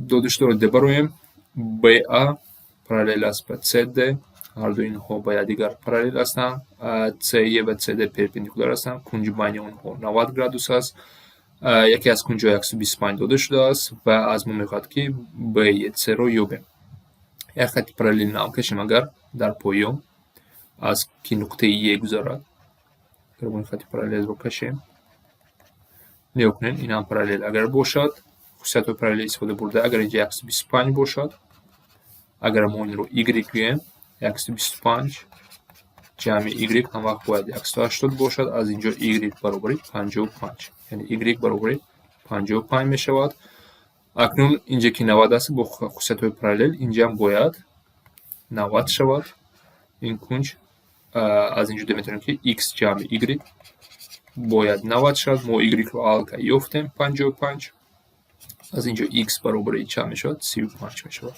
Додашударо дебароем. BA параллел аст ба CD, ҳарду инҳо ба якдигар параллел ҳастанд. CE ва CD перпендикуляр ҳастанд, кунҷи байни онҳо 90 градус аст. Яке аз кунҷҳо 125 дода шудааст ва аз мо мехоҳад, ки BC-ро ёбем. Як хатти параллели нав кашем, агар дар поён аз ки нуқтаи Е гузарад. Агар мо ин хатти параллелро кашем, нигоҳ кунед, ин ҳам параллел агар бошад, хусусиятҳои параллел истифода бурда, агар инҷа 125 бошад, агар мо инро y гӯем, 125 ҷамъи y ҳамвақт бояд 180 бошад. Аз инҷо y баробари 55, яъне y баробари 55 мешавад. Акнун инҷа ки 90 аст, бо хусусиятҳои параллел инҷаам бояд 90 шавад ин кунҷ. Аз инҷо метавонем, ки x ҷамъи y бояд 90 шавад. Мо y-ро аллакай ёфтем, 55. Аз инҷо x баробари чанд мешавад? 35 мешавад.